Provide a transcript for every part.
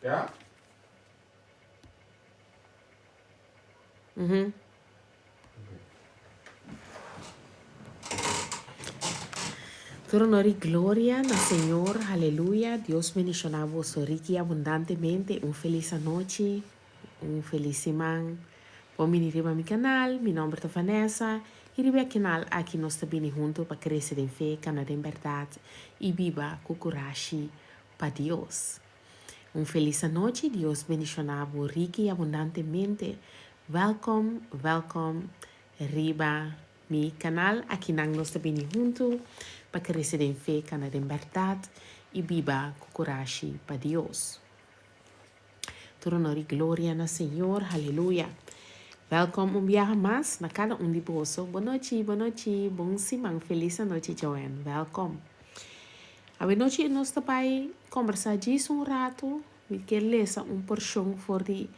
Ya? Mhm. Tur honor y gloria na Señor, aleluya. Dios bendiciona boso rica y abundantemente. Un feliz anochi, un feliz siman. Bon bini riba mi canal, mi nomber ta Vanessa y riba e canal aki nos ta bini hunto pa crece den fe, cana den berdad y biba cu curashi pa Dios. Un felis anochi, Dios bendiciona bo riki y abundantemente. Welkom, welkom riba mi canal. Akinan nos ta bini hunto pa crece den fe, cana den berdad y biba cu curashi pa Dios. Tur honor y gloria na Señor, haleluya. Welkom un biaha mas na cada un di boso. Bon nochi, bon nochi, bon siman, felis anochi Joanne, welkom. Awenochi nos ta bai kombersá djis un ratu. Mi ke lesa un porshon for di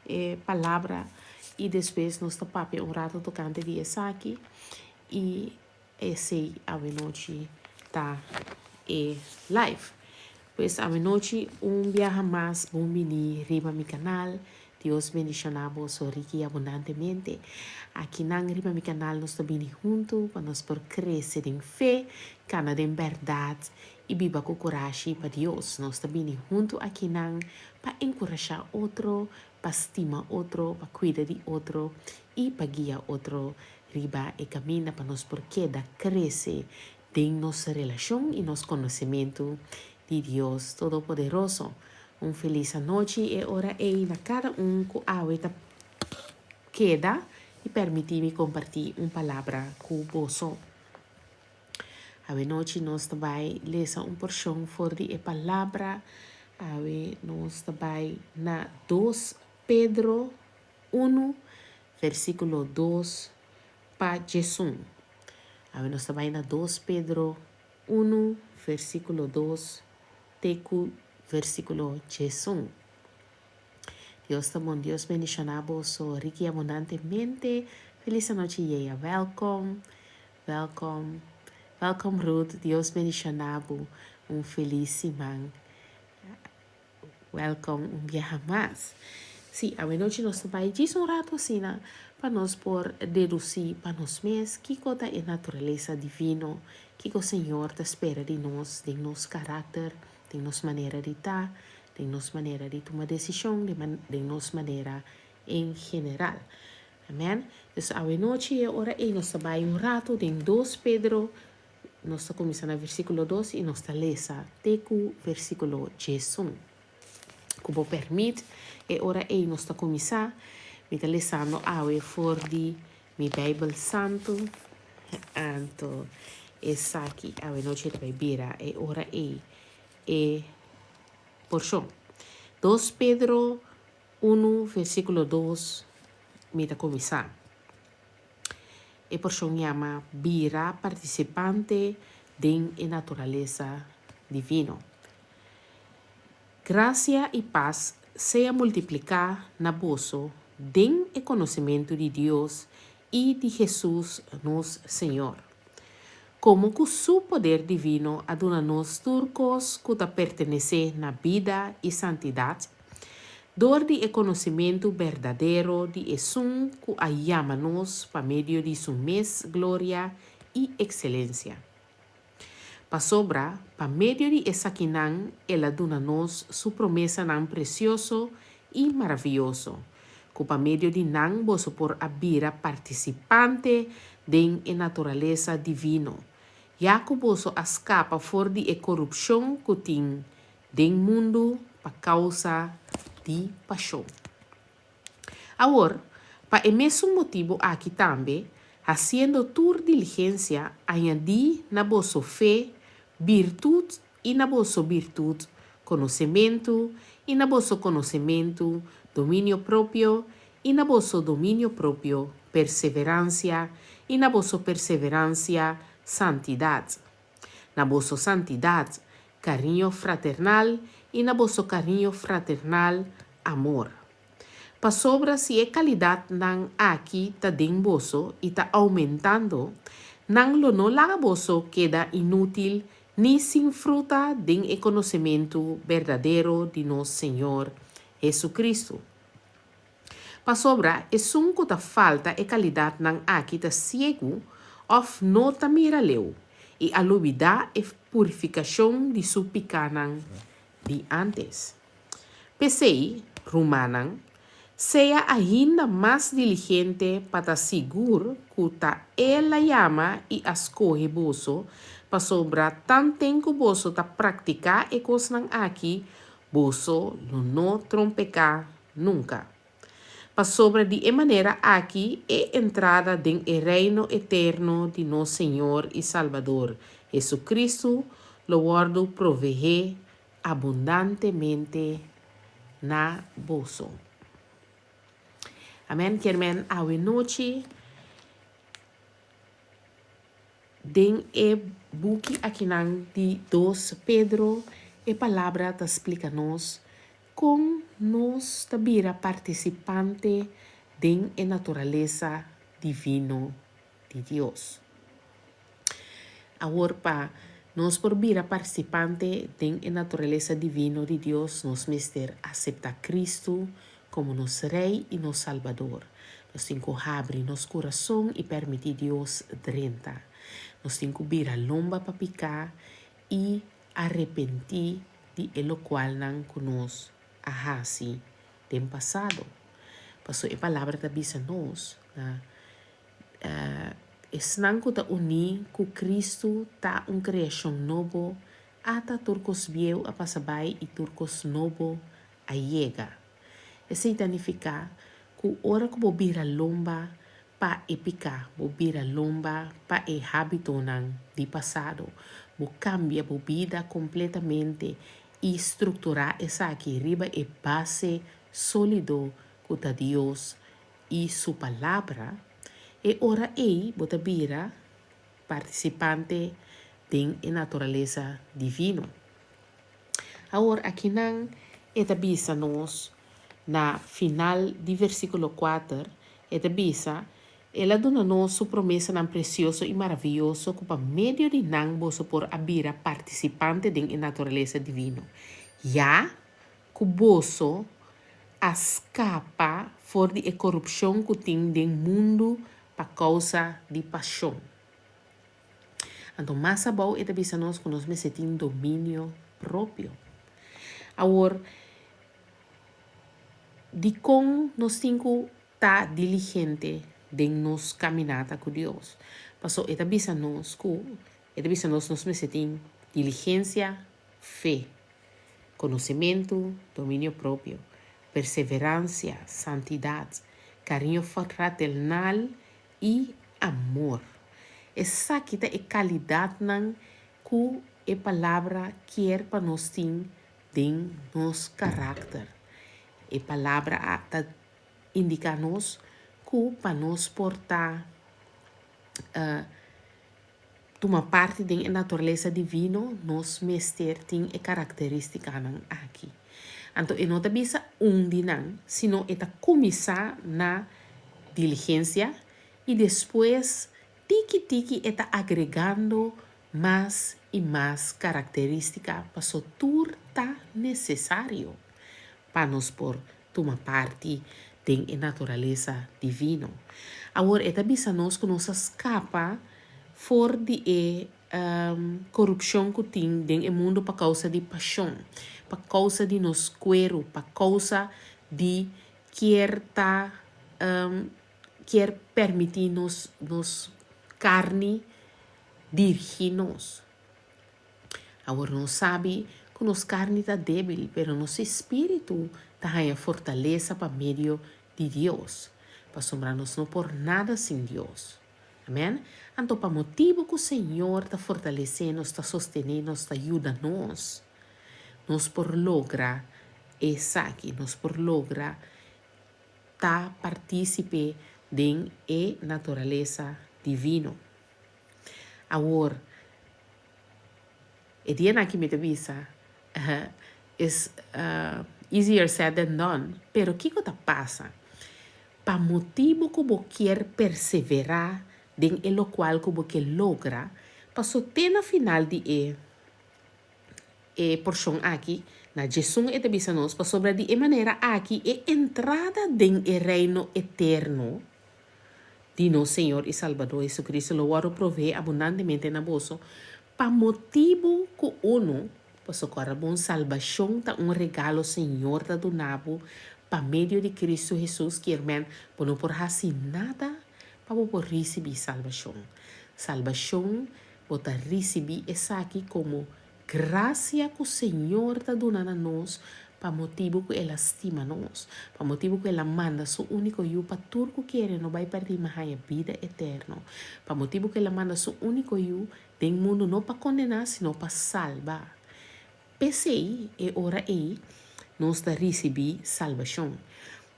e palabra i despues nos ta papia un ratu tokante di esaki. I esei awenochi ta e live. Pues awenochi un biaha mas bon bini riba mi kanal. Dios bendishoná boso riki i abundantemente. Akinan riba mi kanal nos ta bini huntu pa nos por krese den fe, kana den bèrdat i biba ku kurashi pa Dios. Nos ta bini huntu akinan pa enkurashá otro, pa stima otro, pa kuida di otro i pa guia otro riba e kaminda pa nos por keda krese den nos relashon i nos konosementu di Dios Todopoderoso. Un felis anochi e ora ei na kada un ku awe ta keda i permití mi kompartí un palabra ku boso. Awe nochi nos ta bai lesa un porshon for di e palabra. Awe nos ta bai na dos Pedro unu, versíkulo dos pa djesun. Awe nos ta bai na dos Pedro unu, versíkulo dos te ku versíkulo djesun. Dios ta bon, Dios bendishoná boso riki abundantemente. Felis anochi Yeya, wèlkom, wèlkom, wèlkom Ruth, Dios bendishoná bo, un felis siman. Welkom un biaha mas. Sí, awenochi nos ta bai djis un ratu asina pa nos por dedusí pa nos mes kiko ta e naturalesa divino, kiko Señor ta spera di nos den nos karakter, den nos manera di ta, den nos manera di tuma desishon, den nos manera en general. Amen. Dus awenochi e ora ei nos ta bai un ratu den dos Pedro Nos ta kuminsá na versíkulo dos i nos ta lesa te ku versíkulo diesun. Ku bo pèrmit, e ora ei nos ta kuminsá. Mi ta lesando awe for di mi Beibel Santu. Anto esaki awe nochi ta bai bira e ora ei e porshon. Dos Pedro unu versíkulo dos mi ta kuminsá. E porshon yama Bira partisipante den e naturalesa divino. Grasia i pas sea multipliká na boso den e konosementu di Dios i di Hesus nos Señor. Komo ku Su poder divino a duna nos tur kos ku ta pertenesé na bida i santidat, Dor di e konosementu berdadero di Esun ku a yama nos pa medio di Su mes gloria i ekselensia. Pasobra pa medio di esakinan El a duna nos Su promesanan presioso i maravioso, ku pa medio di nan boso por a bira partisipante den e naturalesa divino, ya ku boso a skapa for di e korupshon ku tin den mundu pa causa di pasion. Awor, pa e mesun motibu aki tambe, haciendo tur diligencia, añadí na boso fe birtud i na boso birtud conocementu i na boso conocementu dominio propio i na boso dominio propio perseverancia i na boso perseverancia santidad. Na boso santidad, cariño fraternal i na boso cariño fraternal, amor. Pasobra si e calidadnan aki ta den boso i ta aumentando, nan lo no laga boso keda inútil ni sin fruta den e conocementu berdadero di nos Señor. Hesukristu. Pasobra esun ku ta falta e kalidatnan aki ta siegu òf no ta mira leu i a lubidá e purifikashon di su pikánan di ántes. P'esei, rumannan, sea ainda mas diligente pa ta sigur ku ta El a yama i a skohe boso, pasobra tanten ku boso ta praktiká e kosnan aki, boso lo no trompeká nunka. Pasobra di e manera aki e entrada den e Reino eterno di nos Señor i Salbador Jesucristo lo wòrdu proveé abundantemente na boso. Amèn. Kier men awe nochi den e buki akinan di dos Pedro e palabra ta splika nos kon nos ta bira partisipante den e naturalesa divino di Dios. Awor pa nos por bira partisipante den e naturalesa divino di Dios nos mester aseptá Kristu komo nos Rei i nos Salbador. Nos tin ku habri nos kurason i permití Dios drenta. Nos tin ku bira lomba pa piká i arepentí di e lokualnan ku nos a hasi den pasado. Pasobra e Palabra ta bisa nos na Esnan ku ta uní ku Kristu ta un kreashon nobo, ata tur kos bieu a pasa bai i tur kos nobo a yega. Esei ta nifiká ku ora ku bo bira lomba pa e piká, bo bira lomba pa e hábitonan di pasado, bo kambia bo bida kompletamente i strukturá esaki riba e base sólido ku ta Dios i su Palabra, e ora ei bo ta bira partisipante den e naturalesa divino. Awor akinan e ta bisa nos na final di versíkulo kuater, e ta bisa, El a duna nos su promesanan presioso i maravioso ku pa medio di nan boso por a bira partisipante den e naturalesa divino, ya ku boso a skapa for di e korupshon ku tin den mundu pa kousa di pashon. Anto mas abou e ta bisa nos ku nos mester tin dominio propio. Awor, dikon nos tin ku ta diligente den nos kaminata ku Dios? Pasobra e ta bisa nos ku e ta bisa nos nos mester tin diligensia, fe. Konosementu, dominio propio, perseveransia, santidat, kariño fraternal i amor. Esaki ta e kalidatnan ku e Palabra kier pa nos tin den nos karakter. E Palabra a ta indiká nos ku pa nos por ta Tuma parti den e naturalesa divino, nos mester tin e karakteristikanan aki. Anto e no ta bisa un di nan, sino e ta kuminsá na diligensia i despues tiki tiki e ta agregando mas i mas karakteristika paso tur ta nesesario pa nos por tuma parti den e naturalesa divino. Awor e ta bisa nos ku nos a skapa for di e korupshon ku tin den e mundu pa kousa di pashon, pa kousa di nos kueru, pa kousa di kier ta kier permití nos nos karni dirigí nos. Awor nos sabi ku nos karni ta débil, pero nos espíritu ta haña fortalesa pa medio di Dios, pasobra nos no por nada sin Dios. Amèn. Anto pa motibu ku Señor ta fortalesé nos, ta sostené nos, ta yuda nos, nos por logra esaki, nos por logra ta partísipe den e naturalesa divino. Awor, e dianan aki mi ta bisa, is easier said than done, pero kiko ta pasa? Pa motibu ku bo kier perseverá den e lokual ku bo ke logra, paso te na final di e e porshon aki Na djesun e ta bisa nos, Pasobra di e manera aki e entrada den e Reino eterno di nos Señor i Salbador Jesucristo lo wòrdu proveé abundantemente na boso, pa motibu ku unu, pasobra kòrda bon, salbashon ta un regalo Señor ta duna bo pa medio di Cristo Jesus, kier men bo no por hasi nada pa bo por risibí salbashon. Salbashon bo ta risibí esaki komo Grasia ku Señor ta duna na nos pa motibu ku El a stima nos, pa motibu ku El a manda Su úniko Yu pa tur ku kere no bai pèrdí ma haña bida eterno, pa motibu ku El a manda Su úniko Yu den mundu no pa kondená sino pa salba. P'esei, e ora ei, nos ta risibí salbashon.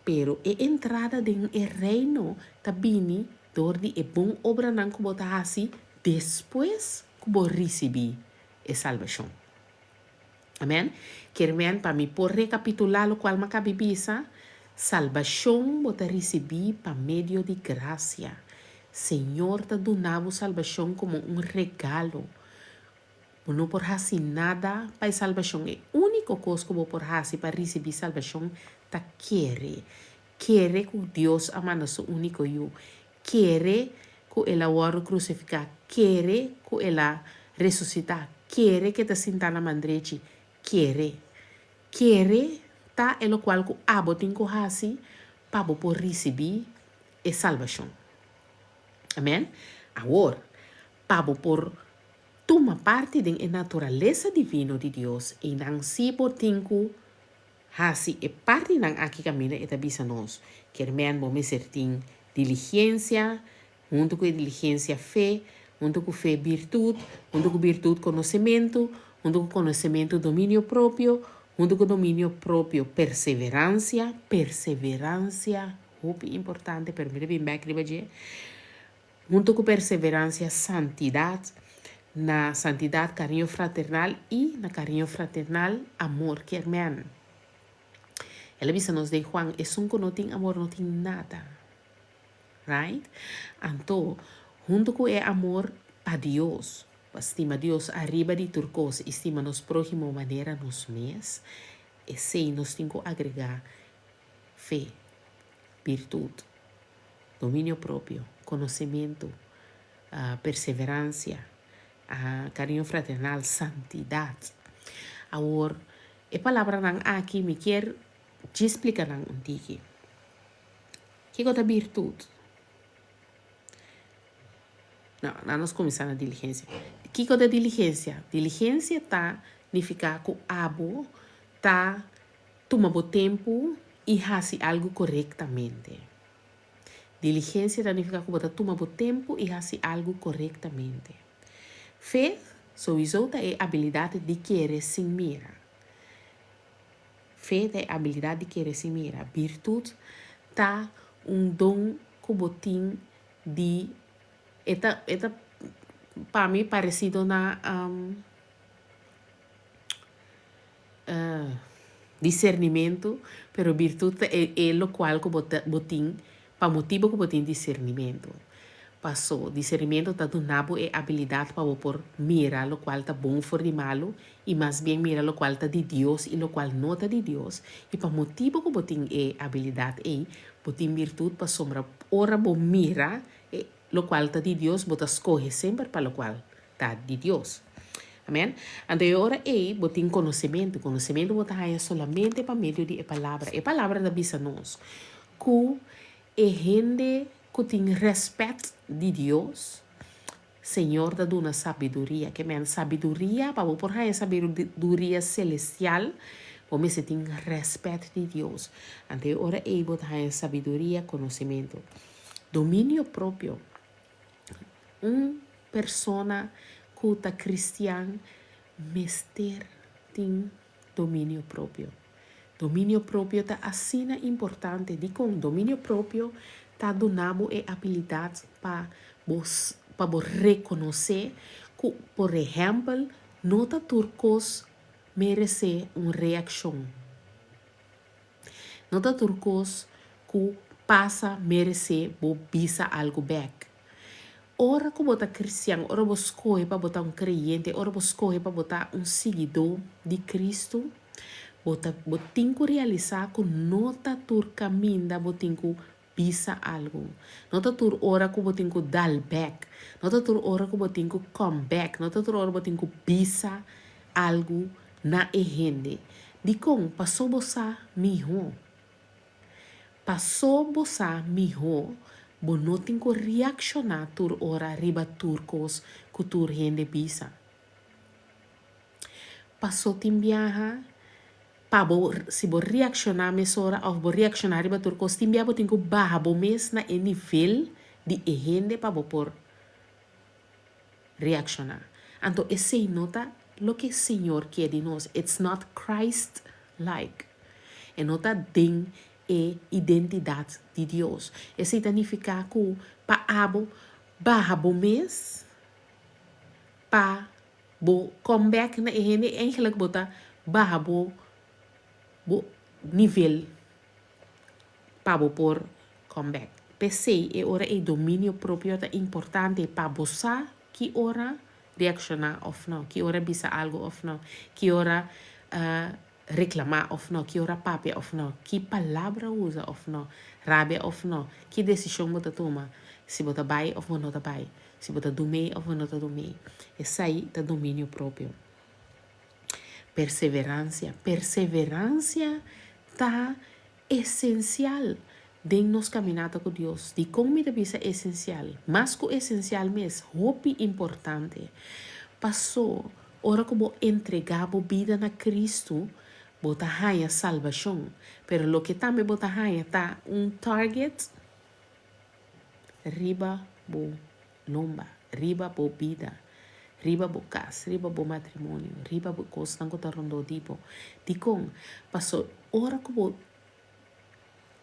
Pero e entrada den e Reino ta bini dor di e bon obranan ku bo ta hasi despues ku bo risibí e salbashon. Amen. Kier men pa mi por rekapitulá lokual mi a kabi bisa, Salbashon bo ta risibí pa medio di grasia. Señor ta duna bo salbashon komo un regalo. Bo no por hasi nada pa e salbashon. E úniko kos ku bo por hasi pa risibí salbashon ta kere. Kere ku Dios a manda su úniko Yu. Kere ku El a wòrdu krusifiká, kere ku El a resusitá, kere ku E ta sintá na man drechi, kere. Kere ta e lokual ku abo tin ku hasi pa bo por risibí e salbashon. Amèn. Awor, pa bo por tuma parti den e naturalesa divino di Dios, einan sí bo tin ku Hasi e partinan aki kaminda e ta bisa nos, Kermen bo mester tin diligensia, huntu ku e diligensia fe, huntu ku fe birtut, huntu ku birtut konosementu, huntu ku konosementu dominio propio, huntu ku dominio propio perseveransia, perseveransia hopi importante pero mi ta bin bek riba dje, Hunto ku perseveransia santidat, na santidat kariño fraternal i na kariño fraternal amor. Kier men? El a bisa nos den Juan, esun ku no tin amor no tin nada. Right? Anto, hunto ku e amor pa Dios, pa stima Dios ariba di tur kos i stima nos próhimo manera nos mes, esei nos tin ku agregá fe, birtut. dominio propio, konosementu, perseveransia, kariño fraternal, santidat. Awor, e palabranan aki mi kier djis splika nan un tiki. Kiko ta birtut? No, nan nos kuminsá na diligensia. Kiko ta diligensia? Diligensia ta nifiká ku abo ta Tuma bo tempu i hasi algu korektamente. Diligensia ta nifiká ku bo ta tuma bo tempu i hasi algu korektamente. Fe souiso ta e abilidat di kere sin mira. Fe ta e abilidat di kere sin mira. Birtut ta un don ku bo tin di e ta e ta pa mi paresido na Disernimentu, pero birtut ta e e lokual ku bo ta bo tin pa motibu ku bo tin disernimentu. Paso, disernimentu ta duna bo e abilidat pa bo por mira lokual ta bon for di malu i mas bien mira lokual ta di Dios i lokual no ta di Dios. I pa motibu ku bo tin e abilidat ei, bo tin birtut pasobra ora bo mira e lokual ta di Dios bo ta skohe semper pa lokual ta di Dios. Amen. Anto e ora ei bo tin konosementu. Konosementu bo ta haña solamente pa medio di e Palabra. E Palabra ta bisa nos ku e hende ku tin rèspèt di Dios, Señor ta duna sabiduria. Ke men sabiduria, pa bo por haña sabiduria selestial, bo mester tin rèspèt di Dios. Anto e ora ei bo ta haña sabiduria, konosementu. Dominio propio. Un persona ku ta kristian mester tin dominio propio. Dominio propio ta asina importante. Dikon? Dominio propio ta duna bo e abilidat pa bo pa bo rekonosé ku, por ehèmpel, no ta tur kos meresé un reakshon. No ta tur kos ku pasa meresé bo bisa algu bèk. Ora ku bo ta kristian, ora bo skohe pa bo ta un kreyente, ora bo skohe pa bo ta un siguidó di Kristu, Bo ta bo tin ku realisá ku no ta tur kaminda bo tin ku bisa algu. No ta tur ora ku bo tin ku dal bèk. No ta tur ora ku bo tin ku come back. No ta tur ora bo tin ku bisa algu na e hende. Dikon? Pasó bo sa mihó. Pasó bo sa mihó, bo no tin ku reakshoná tur ora riba tur kos ku tur hende bisa. Pasó tin biaha pa bo, si bo reakshoná mesora òf bo reakshoná riba tur kos, tin biaha bo tin ku baha bo mes na e nivel di e hende pa bo por reakshoná. Anto esei no ta loke Señor kier di nos. It's not Christ-like. E no ta den e identidat di Dios. Esei ta nifiká ku pa abo baha bo mes pa bo come back na e hende, eigenlijk bo ta baha bo bo nivel pa bo por come back. P'esei e ora ei dominio propio ta importante pa bo sa ki ora reakshoná òf no, ki ora bisa algu òf no, ki ora reklamá òf no, ki ora papia òf no, ki palabra usa òf no, rabia òf no, ki desishon bo ta tuma, si bo ta bai òf bo no ta bai, si bo ta dumei òf bo no ta dumei. Esei ta dominio propio. Perseveransia. Perseveransia ta esensial den nos kaminata ku Dios. Dikon mi ta bisa esensial? Mas ku esensial mes, hopi importante. Pasó, ora ku bo entregá bo bida na Kristu, bo ta haña salbashon. Pero loke tambe bo ta haña ta un target riba bo lomba, riba bo bida, riba bo kas, riba bo matrimonio, riba bo kosnan ku ta rondó di bo. Dikon? Paso ora ku bo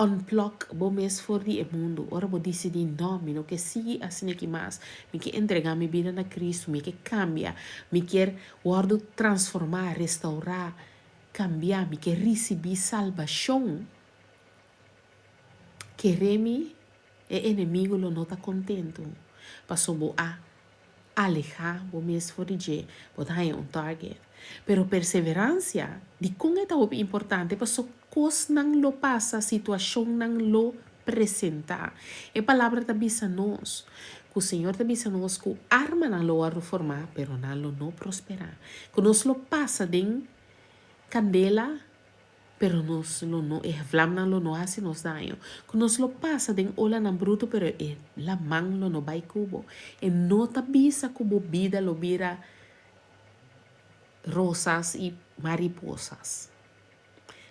unplug bo mes for di e mundu, ora bo disidí, No, mi no ke sigui asina aki mas, mi ke entregá mi bida na Kristu, mi ke kambia, mi kier wòrdu transformá, restourá, kambiá, mi ke risibí salbashon, kere mi E enemigu lo no ta kontentu paso bo a alehá bo mes for di dje, bo ta haña un target. Pero perseveransia, dikon e ta hopi importante? Paso kosnan lo pasa, situashonnan lo presentá. E Palabra ta bisa nos ku Señor ta bisa nos ku armanan lo wòrdu formá, pero nan lo no prosperá. Ku nos lo pasa den kandela. Pero nos lo no, e vlamnan lo no hasi nos daño. Ku nos lo pasa den olanan brutu, pero e laman lo no bai ku bo. E no ta bisa ku bo bida lo bira rosas i mariposas.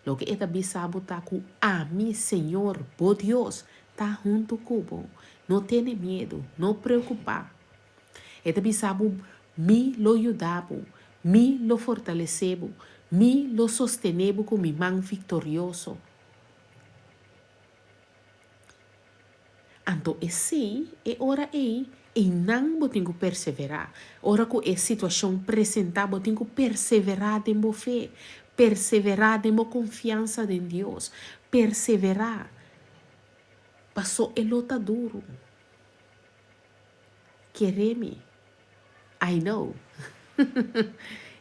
Loke e ta bisa bo ta ku ami, Señor, bo Dios, ta huntu ku bo. No tene miedu, no preokupá. E ta bisa bo, Mi lo yuda bo, mi lo fortalesé bo, mi lo sostené bo ku mi man viktorioso. Anto esei, e ora ei, einan bo tin ku perseverá. Ora ku e situashon presentá, bo tin ku perseverá den bo fe, perseverá den bo konfiansa den Dios, perseverá, pasó e lo ta duru. Kere mi. I know.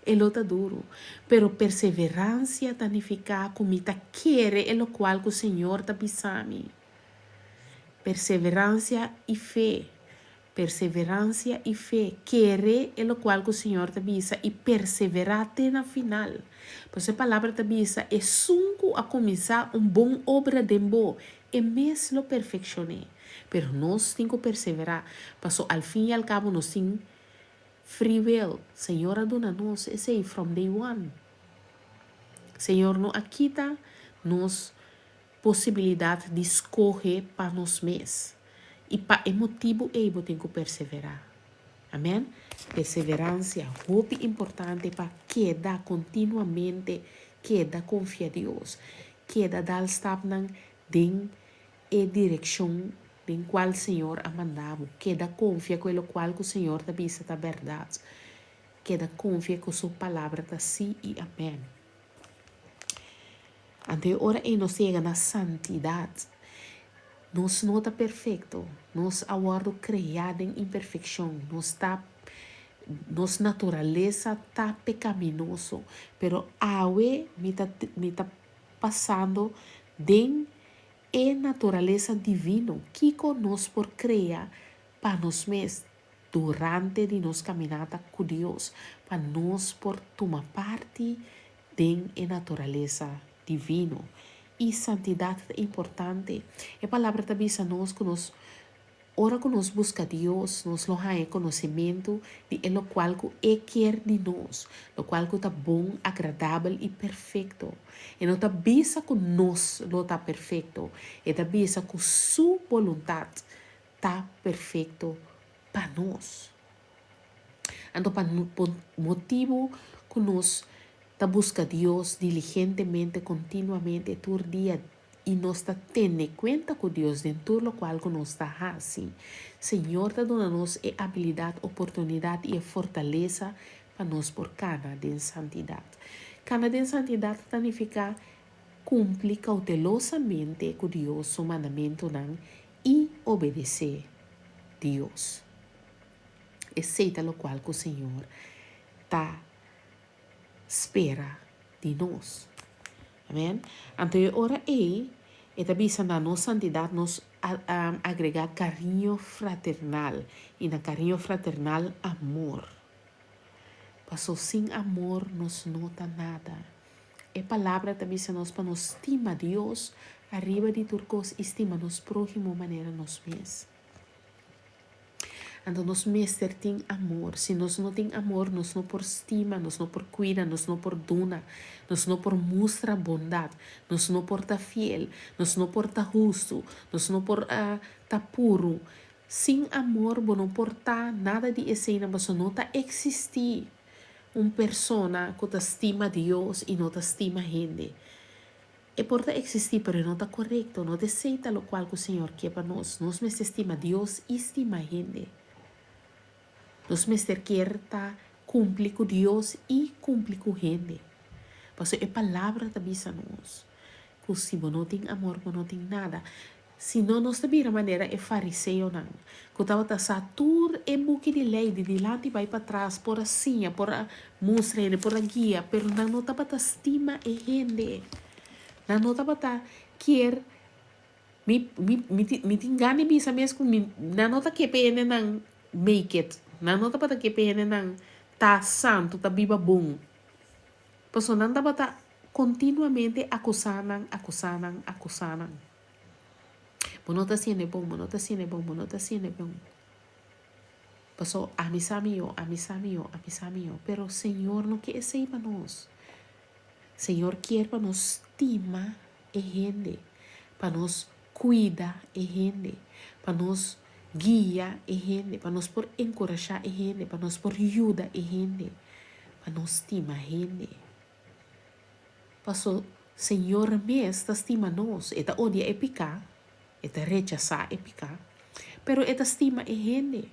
E lo ta duru. Pero perseverancia ta nifica cu mi ta kere e locual cu Señor ta bisa mi. Perseverancia y fe. Perseverancia y fe. Kere e locual cu Señor ta bisa y persevera te na final. Pasobra e palabra ta bisa, Esun cu a cuminsa un bon obra den bo, e mes lo perfeccione. Pero nos tin ku perseverá, paso al fin i al kabo nos tin free will. Señor a duna nos esei from day one. Señor no a kita nos posibilidat di skohe pa nos mes. I pa e motibu ei bo tin ku perseverá. Amen. Perseveransia, hopi importante pa keda kontinuamente keda konfia Dios, keda dal stapnan den e direkshon den kual Señor a manda bo. Keda konfia ku e lokual ku Señor ta bisa ta bèrdat. Keda konfia ku Su palabra ta sí i amèn. Anto e ora ei nos ta yega na santidat. Nos no ta perfekto. Nos a wòrdu kreá den imperfekshon. Nos ta. Nos naturalesa ta pekaminoso, pero awe mi ta mi ta pasando den e naturalesa divino. Kiko nos por krea pa nos mes durante di nos kaminata ku Dios pa nos por tuma parti den e naturalesa divino? I santidat ta importante. E Palabra ta bisa nos ku nos Ora ku nos buska Dios, nos lo haña konosementu di e lokual ku E kier di nos, lokual ku ta bon, agradabel i perfekto. E no ta bisa ku nos lo ta perfekto, e ta bisa ku Su boluntat ta perfekto pa nos. Anto pa motibu ku nos ta buska Dios diligentemente, kontinuamente, tur dia, I nos ta tene kuenta ku Dios den tur lokual ku nos ta hasi. Señor ta duna nos e abilidat, oportunidat i e fortalesa pa nos por kana den santidat. Kana den santidat ta nifiká kumpli koutelosamente ku Dios su mandamentunan i obedesé Dios. Esei ta lokual ku Señor ta spera di nos. Amen. Anto e ora ei, e ta bisa na nos santidat nos a agregá kariño fraternal, i na kariño fraternal amor. Paso sin amor nos no ta nada. E palabra ta bisa nos pa nos stima Dios ariba di tur kos i stima nos próhimo manera nos mes. Anto nos mester tin amor. Si nos no tin amor, nos no por stima, nos no por cuida, nos no por duna, nos no por mustra bondad, nos no por ta fiel, nos no por ta hustu, nos no por ta puru. Sin amor bo no por ta nada di eseinan pasobra no ta existi un persona cu ta stima Dios y no ta stima hende. E por ta existi pero e no ta corecto, no ta esey ta locual cu Señor kier pa nos. Nos mester stima Dios y stima hende. Nos mester kier ta cumpli cu Dios y cumpli cu hende. Pasobra e palabra ta bisa nos cu si bo no tin amor bo no tin nada. Si no nos ta bira manera e fariseonan cu tabata sa tur e buki di ley di dilanti bay patras por a siña, por a mustra hende, por a guia, pero nan no tabata stima e hende. Nan no tabata kier, mi, mi, mi, mi tin gana di bisa mes cu mi, nan no ta kier pa e hendenan make it, nan no tabata kier pa e hendenan ta santo, ta biba bon. Pasobra nan tabata continuamente acusa nan, acusa nan, acusa nan. Bo no ta haciendo e bon, bo no ta haciendo e bon, bo no ta haciendo e bon. Paso ami sa mihó, ami sa mihó, ami sa mihó. Pero Señor no ke esei pa nos. Señor kier pa nos stima e hende, pa nos cuida e hende, pa nos guia e hende, pa nos por encorasha e hende, pa nos por yuda e hende, pa nos stima hende. Paso Señor mes ta stima nos, e ta odia e piká, e ta rechasá e piká, pero e ta stima e hende.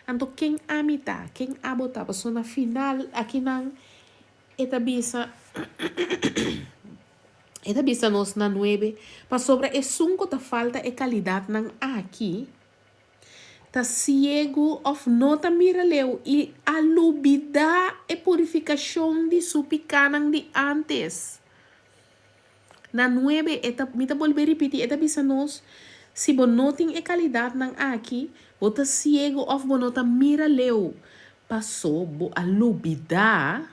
Anto ken ami ta, ken abo ta? Paso na final akinan e ta bisa e ta bisa nos na nuebe, pasobra esun ku ta falta e kalidatnan aki, ta siegu òf no ta mira leu i a lubidá e purifikashon di su pikánan di ántes. Na nuebe, e ta, mi ta bolbe ripití, e ta bisa nos, Si bo no tin e kalidatnan aki, bo ta siegu òf bo no ta mira leu, pasó bo a lubidá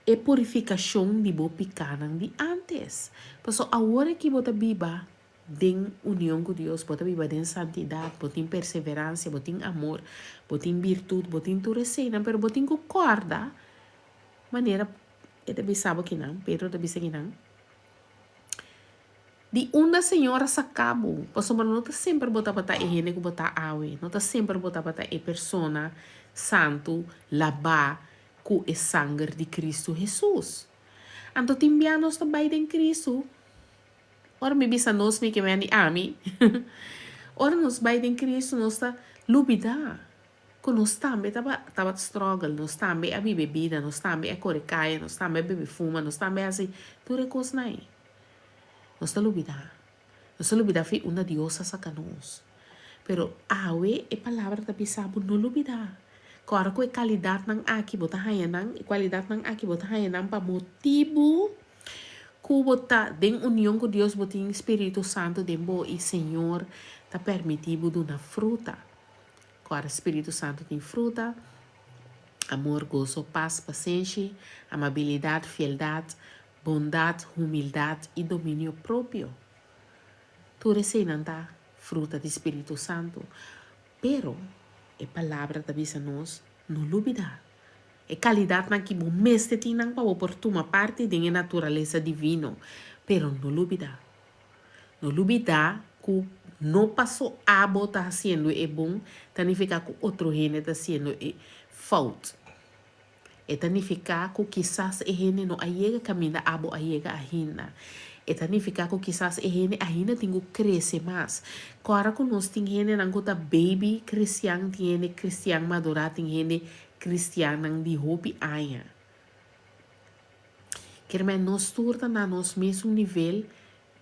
e purifikashon di bo pikánan di ántes. Pasó awor aki bo ta biba Den union ku Dios, bo ta biba den santidat, bo tin perseveransia, bo tin amor, bo tin birtut, bo tin tur eseinan, pero bo tin ku kòrda manera e ta bisa bo kinan, Pedro ta bisa kinan, di unda Señor a saka bo, pasobra no ta semper bo tabata e hende ku bo ta awe, no ta semper bo tabata e persona santu labá ku e sanger di Kristu Hesus. Anto tin bia nos ta bai den Kristu. Ora mi bisa nos mi ke men di ami. Ora nos bai den Cristo nos ta lubida ku nos tambe tabata struggle, nos tambe a biba e bida, nos tambe a kore kaya, nos tambe a bebe fuma, nos tambe a hasi tur e kosnan ei. Nos ta lubida. Nos ta lubida fi unda Dios a saka nos. Pero awe e palabra ta bisa bo no lubida. Kòrda ku e kalidatnan aki bo ta haña nan, e kualidatnan aki bo ta haña nan pa motibu ku bo ta den union ku Dios, bo tin Spiritu Santu den bo i Señor ta permití bo duna fruta. Kòrda Spiritu Santu tin fruta, amor, goso, pas, pasenshi, amabilidat, fieldat, bondat, humildat i dominio propio. Tur eseinan ta fruta di Spiritu Santu. Pero, e Palabra ta bisa nos, No lubidá e kalidatnan ki bo mester tin nan pa bo por tuma parti den e naturalesa divino. Pero no lubidá. No lubidá ku no paso abo ta hasiendo e bon ta nifiká ku otro hende ta hasiendo e fout. E ta nifiká ku kisas e hende no a yega kaminda abo a yega ainda. E ta nifiká ku kisas e hende ainda tin ku krese mas. Kòrda ku nos tin hendenan ku ta baby kristian, tin hende kristian madurá, tin hende kristiannan di hopi aña. Kermen nos tur ta na nos mesun nivel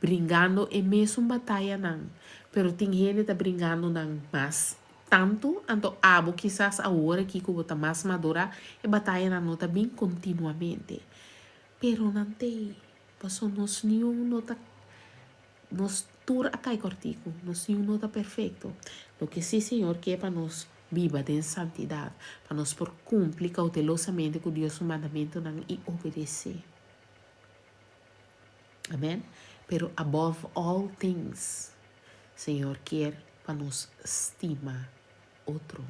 Bringando e mesun batayanan, pero tin hende ta bringando nan mas tantu, anto abo kisas awor aki ku bo ta mas madurá, e batayanan no ta bin kontinuamente. Pero nan t'ei, paso nos niun no ta, nos tur a kai kòrtiku, nos niun no ta perfekto. Loke sí Señor ke pa nos biba den santidat, pa nos por kumpli koutelosamente ku Dios su mandamentunan i obedesé. Amen. Pero above all things, Señor kier pa nos stima otro,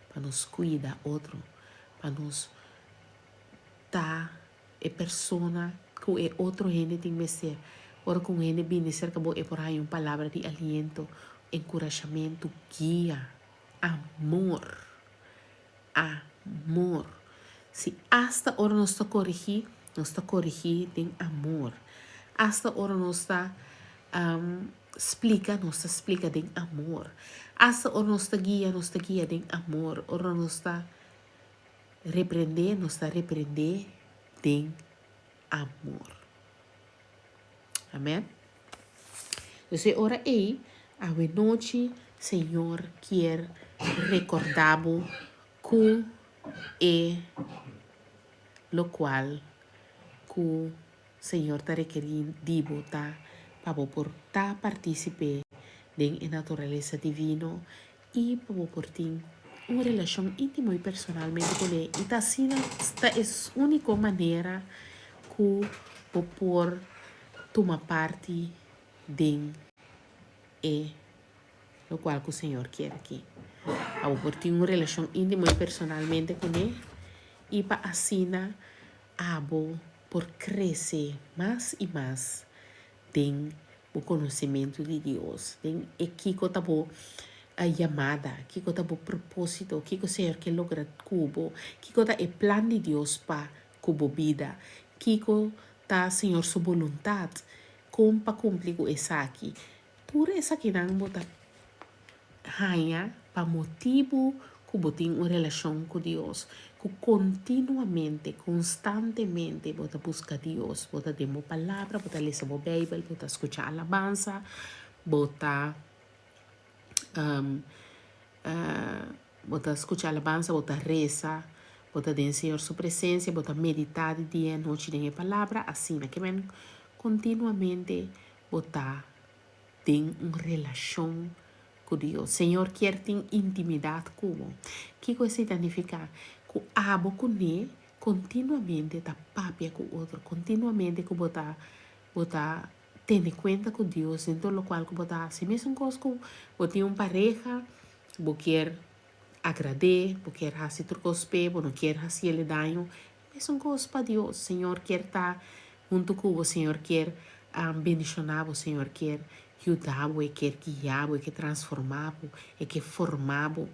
pa nos cuida otro, pa nos ta e persona cu e otro hende tin mester. Ora cu un hende bini cerca bo, e por haya un palabra di aliento, encurashamento, guia, amor. Amor. Si asta ora nos ta korigí, nos ta korigí den amor. Asta ora nos ta splika, nos ta splika den amor. Asta ora nos ta guia, nos ta guia den amor. Ora nos ta reprendé, nos ta reprendé den amor. Amen. Dus e ora ei, awenochi Señor kier recorda bo cu e locual cu Señor ta rekeri di bo ta pa bo por ta participe den e naturalesa divino i pa bo por tin un relashon íntimo i personalmente kuné. I ta asina ta e úniko manera ku bo por tuma parti den e lokual ku Señor kier aki. Pa bo por tin un relashon íntimo i personalmente kuné i pa asina abo por krese mas i mas den bo konosementu di Dios, den e kiko ta bo yamada, kiko ta bo propósito, kiko Señor ke logra ku bo, kiko ta e plan di Dios pa ku bo bida, kiko ta Señor su boluntat, kon pa kumpli ku esaki. Tur esakinan bo ta haña pa motibu ku bo tin un relashon ku Dios, ku kontinuamente, konstantemente bo ta buska Dios, bo ta den bo palabra, bo ta lesa bo Beibel, bo ta skucha alabansa, bo ta bo ta skucha alabansa, bo ta resa, bo ta den Señor su presensia, bo ta meditá di dia i anochi den e palabra, asina ke men kontinuamente bo ta den un relashon ku Dios. Señor kier tin intimidat ku bo. Kiko esei ta nifiká? Ku abo kuné kontinuamente ta papia ku otro, kontinuamente ku bo ta bo ta tene kuenta ku Dios den tur lokual ku bo ta hasi. Mesun kos ku bo tin un pareha, bo kier agrad'é, bo kier hasi tur kos p'e, bo no kier hasiel e daño. Mesun kos pa Dios. Señor kier ta huntu ku bo, Señor kier bendishoná bo, Señor kier yuda bo, e kier guia bo, e kier transformá bo, e kier formá bo,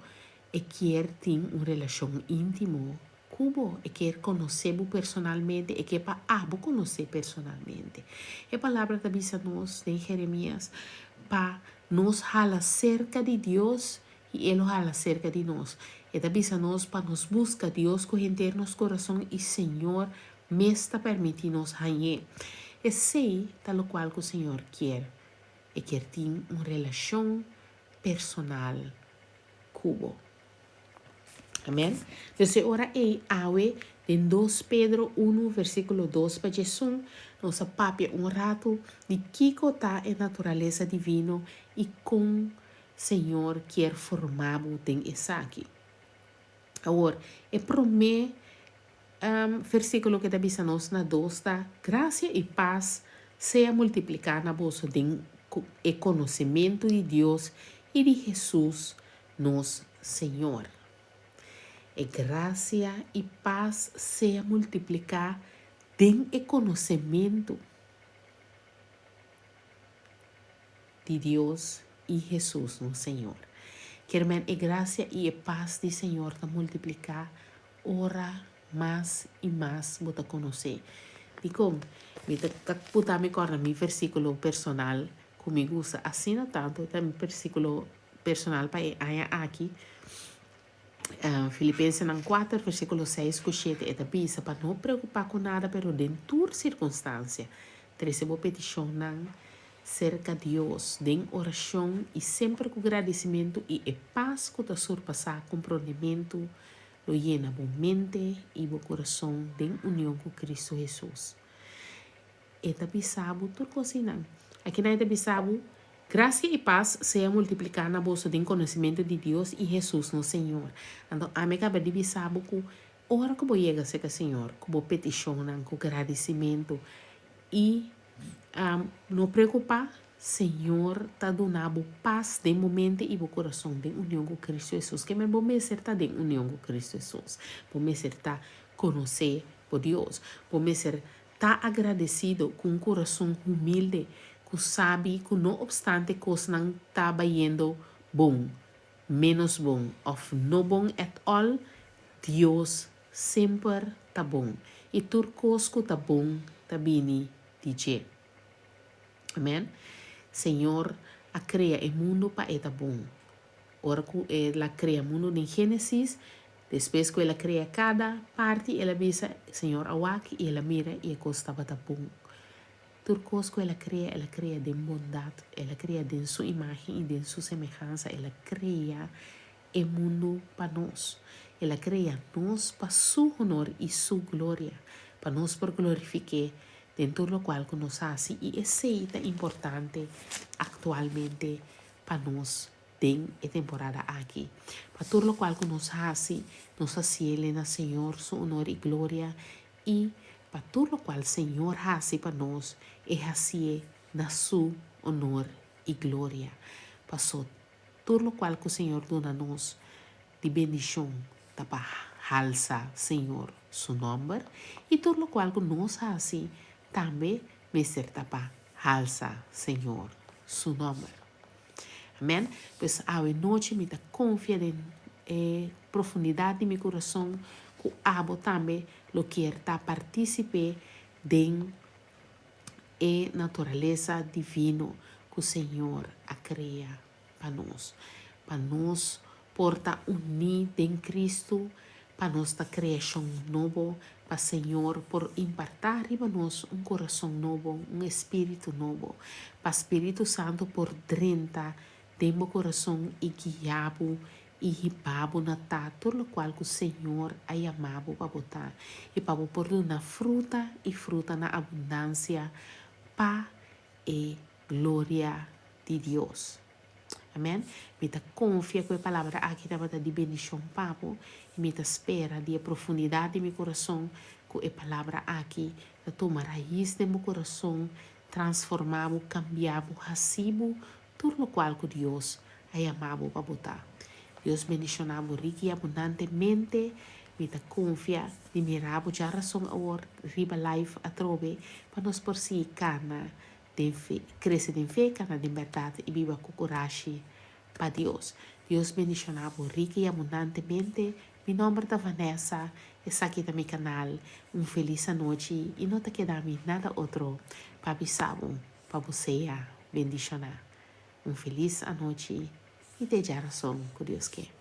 e kier tin un relashon íntimo ku bo, e kier konosé bo personalmente, e kier pa abo konosé personalmente. E palabra ta bisa nos den Jeremías pa nos hala serka di Dios I e lo hala serka di nos. E ta bisa nos pa nos buska Dios ku henter nos kurason i Señor mes ta permití nos hañ'é. Esei ta lokual ku Señor kier. E kier tin un relashon personal ku bo. Amen. Dus e ora ei, awe, den dos Pedro unu versíkulo dos pa djesun, nos a papia un ratu di kiko ta e naturalesa divino i kon Señor kier forma bo den esaki. Awor, e promé versíkulo ku e ta bisa nos na dos ta, Grasia i pas sea multipliká na boso den e konosementu di Dios i di Hesus nos Señor. E grasia i pas sea multipliká den e konosementu di Dios i Hesus nos Señor. Kier men e grasia i e pas di Señor ta multipliká ora mas i mas bo ta konosé. Dikon? Mi ta puta mi kòrda mi versíkulo personal ku mi gusta asina tantu, ta mi versíkulo personal pa e aña aki. Filipensenan kuater versíkulo seis ku shete e ta bisa pa no preokupá ku nada pero den tur sirkunstansia trese bo petishonnan serka Dios den orashon i semper ku gradisimentu i e pas ku ta surpasá komprondementu lo yena bo mente i bo kurason den union ku Kristu Hesus. E ta bisa bo tur kos einan. Akinan e ta bisa bo, Grasia i pas sea multipliká na boso den konosementu di Dios i Hesus nos Señor. Anto ami kaba di bisa bo ku ora ku bo yega serka Señor ku bo petishonnan, ku gradisimentu i no preokupá, Señor ta duna bo pas den bo mente i bo kurason den union ku Kristu Hesus. Ke men bo mester ta den union ku Kristu Hesus. Bo mester ta konosé bo Dios. Bo mester Ta agradesido ku un kurason humilde ku sabi ku no opstante kosnan ta bayendo bon, ménos bon òf no bon at all, Dios semper ta bon i tur kos ku ta bon ta bini di dje. Amen. Señor a krea e mundu pa e ta bon. Ora ku el a krea mundu den Génesis, despues ku el a krea kada parti, el a bisa, Señor a wak i el a mira i e kos tabata bon. Tur kos ku el a krea, el a krea den bondat, el a krea den su imágen i den su semehansa, el a krea e mundu pa nos. El a krea nos pa su honor i su gloria, pa nos por glorifik'é den tur lokual ku nos hasi i esei ta importante aktualmente pa nos den e temporada aki. Pa tur lokual ku nos hasi, nos hasiele na Señor su honor i gloria i pa tur lokual Señor hasi pa nos, e hasié na su honor i gloria. Paso tur lokual ku Señor duna nos di bendishon ta pa halsa Señor su nòmber i tur lokual ku nos hasi tambe mester ta pa halsa Señor su nòmber. Amen. Pues awe nochi mi ta konfia den e profundidat di mi kurason ku abo tambe lo kier ta partisipe den e naturalesa divino ku Señor a krea pa nos. Pa nos por ta uní den Kristu, pa nos ta kreashon nobo, pa Señor por impartá riba nos un kurason nobo, un espíritu nobo, pa Spiritu Santu por drenta den bo kurason i guia bo i hiba bo na ta tur lokual ku Señor a yama bo pa bo ta, i pa bo por duna fruta i fruta na abundansia pa e gloria di Dios. Amen. Mi ta konfia ku e palabra aki tabata di bendishon pa bo i mi ta spera di e profundidat di mi kurason ku e palabra aki ta tuma rais den bo kurason, transformá bo, kambiá bo, hasi bo tur lokual ku Dios a yama bo pa bo ta. Dios bendishoná bo riki i abundantemente. Mi ta konfia di mira bo djarason awor riba live atrobe pa nos por sigui kana den fe, krese den fe, kana den bèrdat i biba ku kurashi pa Dios. Dios bendishoná bo riki i abundantemente. Mi nòmber ta Vanessa, esaki ta mi kanal. Un felis anochi i no ta keda mi nada otro pa bisa bo pa bo sea bendishoná. Un felis anochi i te djarason ku Dios ke.